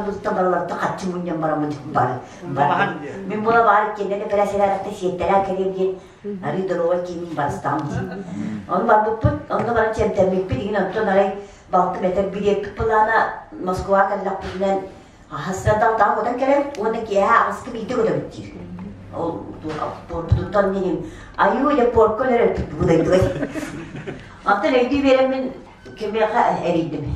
буолбутуттан барыларыттан харчы мунньан бараммын бары. Мин буола баар иккиэннэн эпэрээсийэлээтэхтэ сиэттэрээ кэлиэм диэн арыы доруобай киимин барыстаҕым дии. Ону барбыппыт, онно баран чэмтэммиппит игин онтон арай балтым этэр билиэппит былаана Москваҕа кэллэхпитинэн хаһыстан таах көтөн кэлэн уонна киэһэ аҕыска биирдэ көтөбүт диир. Ол пуорпутуттан диэним айуу дьэ пуорка өлөр бу дойдуга. Онтон өйдүү биэрэммин Кимиэхэ эрийдим?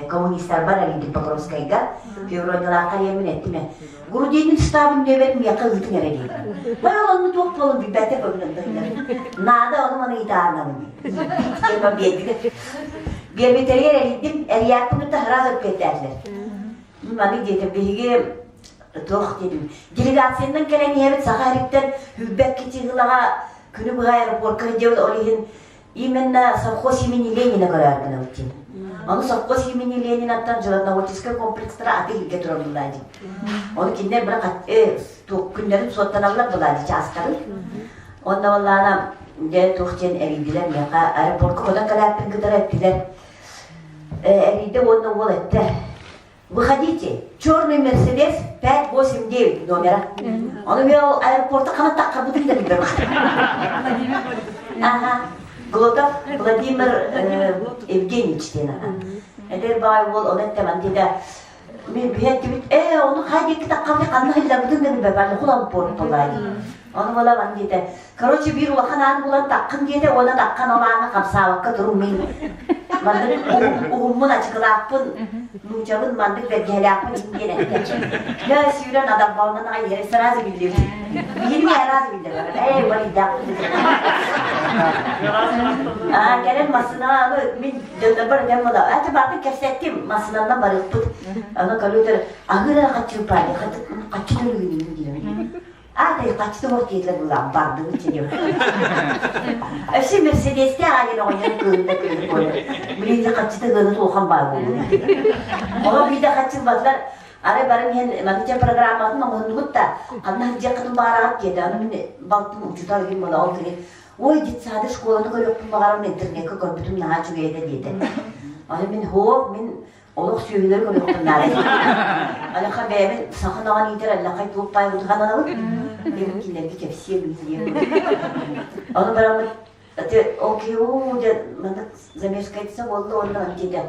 Коммунистарбар эрийдим Покровскайга. Февронялаахха эрийэммин эттим ээ. Грудинин штабын нүөмэрин миэхэ ыытыҥ эрэ диэтим. Бай ол онну туох буолан билбэттэр көмүнэн Наада ону маны ыйытаарынабын диэн. Биэрдилэр. Биэрбиттэригэр эрийдим, эрийээппин кытта сразу эппиэттээтилэр. Маны диэтим, биһиги туох диэтим, делегациянан кэлэн иһэбит Саха сириттэн Хүрбэкки чыһылаҕа күнү быһа аэропортка сылдьабыт, ол иһин Именно совхоз имени Ленина көрөөр гынабыт диэн. Ону совхоз имени Ленинаттан животноводческай комплекстара аты илгэ турар буллаа диэн. Ону кинилэр бары күннэрин суоттаналлар булаа дии чаастарын. Онно баллаана дьэ туох диэн эрийдилэр миэхэ аэропортка көтөн кэлээппин кытары эттилэр. Эрийдэ уонна уол эттэ. Выходите, черный Мерседес 589 номера. Он имел аэропорта хана таққабытын да билбэт. Ага. Глотов Владимир Евгеньевич диэн ага. Эдэр баай уол оны эттэмэн диэтэ мен бүһэттибит ээ ону хай диэки таққабыты ханна хиллабытын да билбэт баай хулан порт болаа дии. Ону бола диэтэ Короче, биир улахан аан булан таххын диэтэ уонна таххан ол ааҥҥа хамсаабакка турун мин. Маннык уһуммун ачыкылаахпын, нуучабын маннык бэргэһэлээхпин диэн эттэ. Дьэ, сүүрэн адамбалынан аҕай иһэрэ сразу биллибит. Биһиги сразу биллэр. Ээ, барыйдаахпын. Аа, кэлэн массыынаҕа аны мин дьоннорбор этэн буола, аты баатын кэпсэттим, массыынанан барыахпыт. Аны көрүүтэр аһыыр эрэ хаччыыппаа диye, хаччы төлүүнүн диир. Аата хаччы туох диэтилэр булаан бардыбыт диэн. Өссө Мерседесте аайын оҕонньор кыыһында кыыһы буолар. Билиити хаччыта гыаны туохан баар буолуо. Оҕо биирдэ хаччы ылбатылар. Арай баран иһэн маныча программатын оҥоһуннубут да ханна сылдьыаххытын баҕараҕыт диэтэ. Аны мин балтым учуутал игин буола ол кини ой детсады школаны көрүөхпүн баҕарабын интернеккэ көрбүтүм наһаа үчүгэй этэ диэтэ. Аны мин һуох мин Олох сүөһүлэри көрүөхпүн наада. Алаха бэйэбин саха ынаҕын иитэр аллахай туох баай утуханалабын. Диэбит кинилэргэ кэпсиэм диэн. Ону бараммыт ол киһи уу диэн маннык замешкается буолла уонна диэтэ.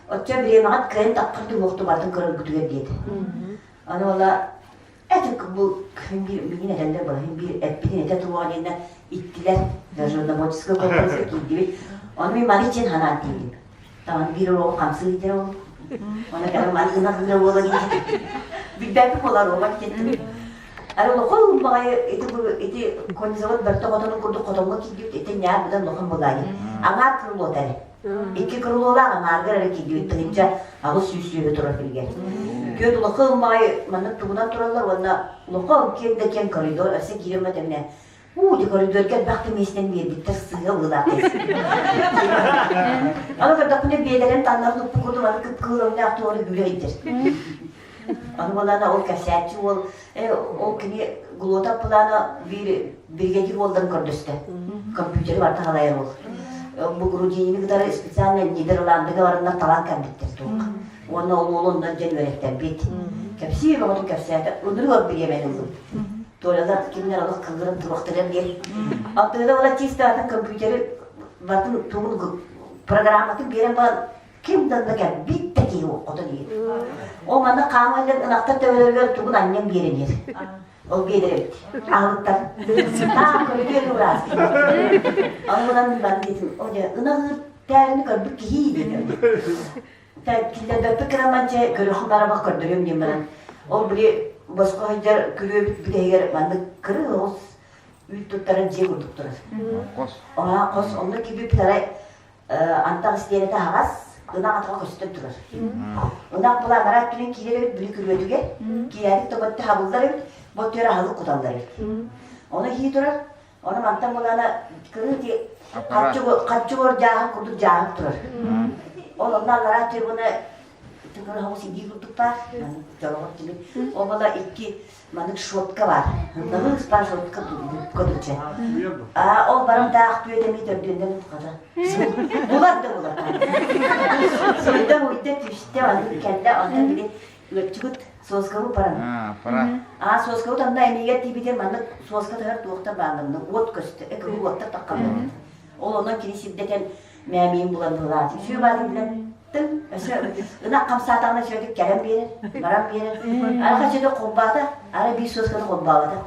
Оччо бириэмэҕит кыайан таххар туһуохту бартын көрөргүтүгэр диэтэ. Аны ола это бу күн биир миигин этэллэр баһын биир эппитин этэ туруоҕа диэннэ иттилэр даже однобоческай комплекска киирдибит. Ону мин маны чин ханаан тиийдим. Таҕан биир оҕо хамсыы иитэр ол. Оны кэлэн маны гына гына буола диэн. Билбэппин буолар оҕо диэн. Ары улахан баҕайы ити ити конезавод бэртэ хотонун курдук хотоҥҥо киирдибит ити ньаар быдан улахан буолаайы. Аҥаар крыло эрэ. Икки крылолаах аҥааргар эрэ киирдибит 1800 сүөһү турар билигэр. Күөт улахан баҕайы маннык тугунан тураллар уонна улахан киэҥ да киэҥ коридор өссө киирэн бэтэмнэ Уу, ити көрүдүөргэ элбэх да миэстэн биэрбиттэр сыыһа быылаах Аны көрдөхпүнэ биэлэрин таннарын укпут курдук аны кып-кыһыл өҥнөөх туора бүрэ илдьэр. Аны буолаана ол кэпсээччи уол, э, ол кини Глотов былаана биир биригэдьиир уолларын көрдөстө. Компьютери барыта халайар уол. Бу Грудинини кытары специально Нидерландыга бараннар талан кэлбиттэр туох. Уонна ол уолу оннон дьэн үөрэттэрбит. Кэпсии бөҕөтүн кэпсээтэ. Ынырык бириэмэни ыллым. Толялар кимнэр олох кылгыран туруохтарыан диэн. Алтыгыда була чисто атын компьютери батын тугун программатын биэрэн баран ким да онно кэлбит да киһи хотон иһит. Ол манна хаамаллар ынахтар төбөлөрүгэр тугун анньан биэрэн иһэр. Ол биэрэр эбит. Аһылыктар. Таах көрүдүөр ураас. Аны булан мин диэтим, о дьэ ынах тээрини көрбүт киһи диэтим. Киллэрбэппит гынан дьэ көрүөххүн барабах көрдөрүөм диэн баран ол били босхо сылдьар күрүөбүт бүтэһигэр маннык кырыы оҕус үүт туттаран дьиэ курдук турар. Хос. Аа хос онно киирбиппит арай антах истиэнэтэ аһаҕас ынах атаҕа көстөн турар. Ынах була анараа өттүнэн киирэр эбит били күрүөтүгэр киирээбит да ботто хабыллар эбит боттуйар аһылык куталлар эбит. Ону иһии турар Ону мантан булана кырыы ти хаччы дьааһык курдук дьааһык турар. Ол онно аллараа трибуна тыгыр хоҕус илии курдук баар. Дьолоҕор тимир. Ол була икки маннык шотка бар. Ынныгы ыспаа шотка кодуча. А ол баран таах түөтэми төрдүөндөн хата. Булар да булар. Суйда уйда түстэ аны кэллэ онтон били. Ыаччыбыт суоскабыт баран. Аа, пора. Аа, суоскабыт онно эмиигэр тиийбитин маннык суоска тыһар туохтар баалларына уот көстө, экөһү уоттар таххаллар. Ол онон кини сирдэтэн мээмиин булан быһылаат. Үсүө баатын билэн тыҥ, өссө ынах хамсаатаҕына сөтүк кэлэн биэрэр, баран биэрэр. Ара хачыды холбоото, ара биир суосканы холбообото.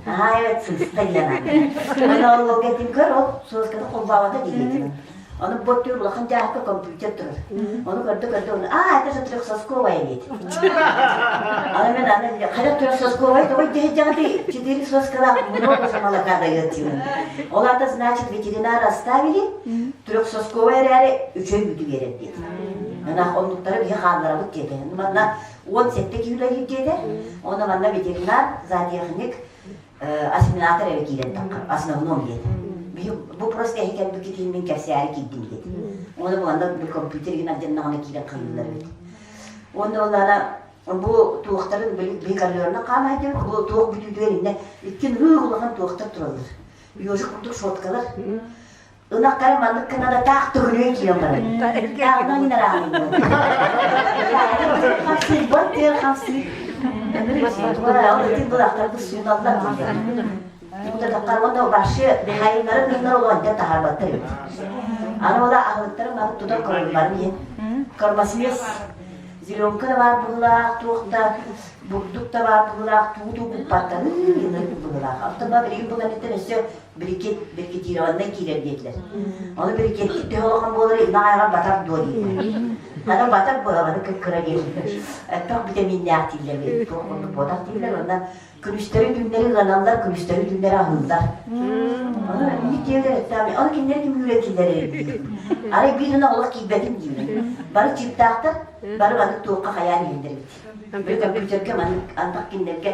Аа, эбэт сыыста диэн. Аны ол уолга этим көр, ол суосканы холбообото диэтим. Ону бу өттүгэр улахан дьааһыкка компьютер турар. Ону көрдө-көрдө ону аа, это же трехсосковая диэт. Аны мен аны хайа трехсосковая тоҕо дэһэдьэҕити четыре соскалаах много же молока дает диэн. Ол аата значит ветеринар оставили трехсосковая эрээри үчүгэй үүтү биэрэр диэт. Ынах оннуктары биһи хаалларабыт диэтэ. Манна 17 киһи үлэлиир диэтэ. Онно манна ветеринар, зоотехник, осеменатор эрэ киирэн таххар, основном диэтэ. Биһи бу просто эһи кэлбиккитин мин кэпсээри киирдим диэтэ. Уонна бу манна компьютер гин ардьаннаҕына киирэн хайыыллар эбит. Уонна олаана бу туохтарын биһи коридорынан хаамайдыбыт, бу туох бүтүүтүгэр иннэ икки ырыых улахан туохтар тураллар. Ёжик курдук шоткалар. Ынахтара маннык гына да таах төгүрүөн киирэн барар. Тааҕынан инараамын. Хамсыыр, бот тыа хамсыыр. Ол итин былахтарбыт сууналлар дииллэр. Тутатаххар уонна вообще хайыннары кыһыннар олоонтон таһаарбаттар эбит. Аны ола аһылыктары маны тутан көрөллөрүн иһин. Кормосмесь зеленка да баар быһыылаах, туох да бурдук да баар быһыылаах, туу-туу куппаттары быһыылаах. Оттон ба билигин бу кэнниттэн өссө брикет, брикетированнай киирэр диэтилэр. Ону брикеттик төһө улахан буолар ынах айаҕар батар дуо диэтилэр. Аны батар буолабаны кыра диэтилэр. Элбэх битэмииннээх дииллэр, туох курдук буотах дииллэр. Уонна күнүстэри түүннэри ыаналлар, күнүстэри түүннэри аһыыллар. Ону инник диэлэр эттэҕим, ону кинилэр ким үүрэн киллэрэр Арай биир ынах олох киирбэтин диибин. Бары чиптаахтар, бары маннык туохха хайаан иһэллэр эбит. Били компьютерга маннык антах кинилэргэ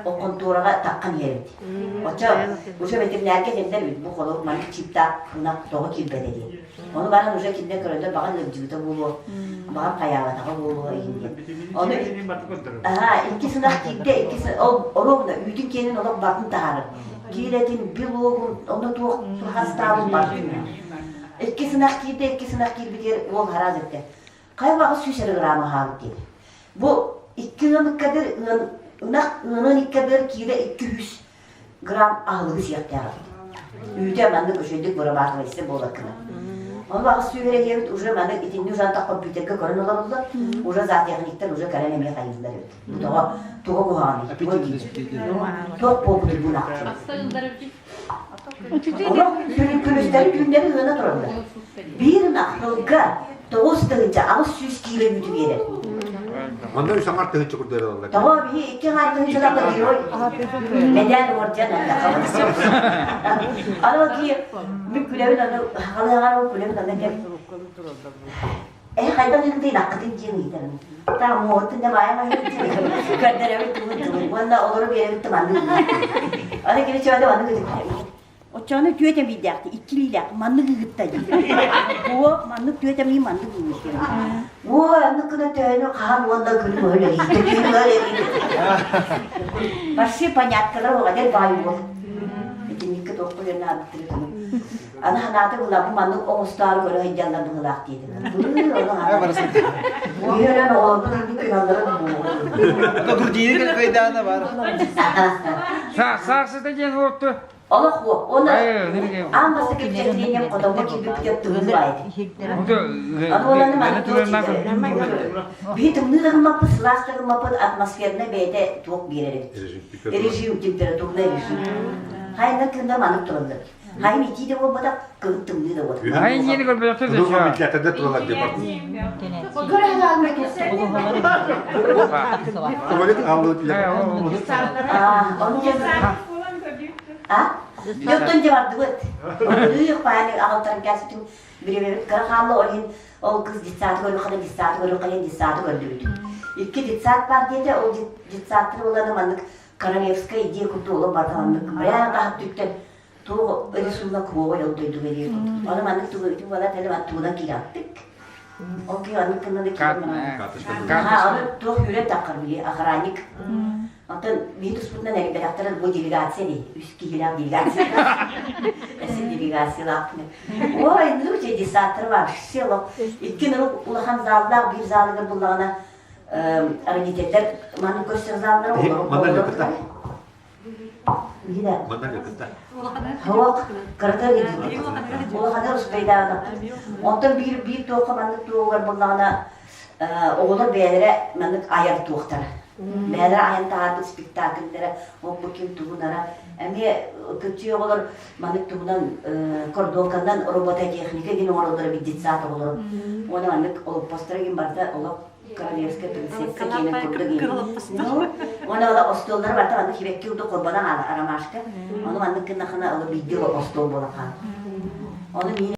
Ол хонтуораҕа таххан иһэр эбит. Оччо уже ветеринарга этэллэр эбит бу холобур маннык чиптаах ынах тоҕо киирбэтэ диэн. Ону баран уже кинилэр көрөллөр баҕар ыалдьыбыта буолуо, баҕар хайаабатаҕа буолуо иһин диэн. Ону аһаа иккис ынах киирдэ, иккис ол оруобуна үүтүн киэнин олох батын таһаарар. Киилэтин, белогун, ону туох хастаабын бартын. Иккис ынах киирдэ, иккис ынах киирбитигэр уол хараас эттэ. Хайа 800 эрэ грамм аһаабыт диэн. Бу икки ыан ыккадыр ыан ынах ыанын иккадыр киилэ 200 грамм аһылыгы сиэхтээх эбит. Үүтэ маннык үчүгэйдик вырабатывайся буолар гына. Ону аҕыс сүүһэрэ диэбит уже маны итинни уже антах компьютерга көрөн олороллор, уже зоотехниктар уже кэлэн эмиэ хайыыллар эбит. Бу тоҕо туга куһаҕаный? Туох буолбутуй бу ынахчын? Олох күнүстэри түүннэри ыана тураллар. Биир ынах сылга 9800 киилэ үүтү биэрэр. Онно үс аҥар тыһыынча курдук ылаллар. Тоҕо биһи икки аҥар тыһыынчалаах герой медаль орден Аны ки мин күлэбин аны халыаҕар күлэбин аны кэм Э хайдах ыытын аккытын диэн ыытарын. Та муоһуттун да баайа көрдөрөбүт тугун тугун уонна олору биэрэбит тыманнык Аны кини чөдө маннык ыытын. Оччону түөт эмийдээхти иккилиилээх маннык ыытта дии. О маннык түөт эмий маннык ыытта. О аннык гына төөнү хаһан уонна күн көһөл Вообще поняткалар оҕадер баай уол. Итинникке туохпу диэн аабыттырытыным. Аны ханаата бу маннык оҥостоору көрө сылдьаллар быһыылаах диэтим. Үөрэн оҕолорбун ылбыт кыналларын Грудиный кайдаана бар. Саахсыта диэн уотту. Олох уо. Оны аан бастакы впечатлением хотоҥҥо киирбиппитигэр тымныы баайы. Аны оланы маннык туох Биһи тымныы да гыммаппыт, сылаас да гыммаппыт атмосфернай бэйэтэ туох биэрэр эбит. Режим, температурный режим. Хайна кынна маннык тураллар. Хайын итии да буолбатах, кыһын тымныы да буолбатах. Хайын диэни көрбөтөхтөр да Вентиляторда туралар деп Дьоттон дьэ бардыбыт. Ырыых бааны аҕалтаран кээспитим бириэмэбит кыра хаалла, ол иһин ол кыз детсады көрүөххэ детсады көрүөххэ диэн детсады көрдүбүт. Икки детсад бар диэтэ, ол детсадтар буолларына маннык королевскай идея курдук олох барыта маннык брээн хаһыт түктэн туох рисунок куоҕай ол дойдуга диир курдук. Ону маннык тугу ити буолар тэлэ ман тугунан киираттык. Ол киһи аннык гынна да киирэн Аха, ону туох үүрэн таххар били охранник. Оттон биһи туспутунан эрийбэтэхтэрэ бу делегация дии, үс киһилээх делегация. Эси делегациялаах. Ой, ну те десантер вообще икки нырык улахан заллаах биир залыгар буллаҕына. Родителлэр маннык көрсөр заллара Манна лөкөтө. Биһиде. Манна лөкөтө. Хоок, кырата улаханар успайдаабатахпыт. Онтон биир биир туохха маннык туоҕугар буллаҕына оҕолор бэйэлэрэ маннык айар туохтара. Бэйэлэрэ айан таһаарбыт спектакльлэрэ, ол бу ким тугунара. Эмиэ кырдьыы оҕолор маннык тугунан кордонканан робототехника диэн оҥороллоро эбит детсад оҕолоро. Уонна маннык олоппосторо ким барыта олох королевская принцесса киэнин курдук Ну, уонна ола остуоллара барыта маннык хибэкки курдук холбонон хаала ромашка. Ону маннык гыннахына ола биирдии остуол буолан хаала. Ону миин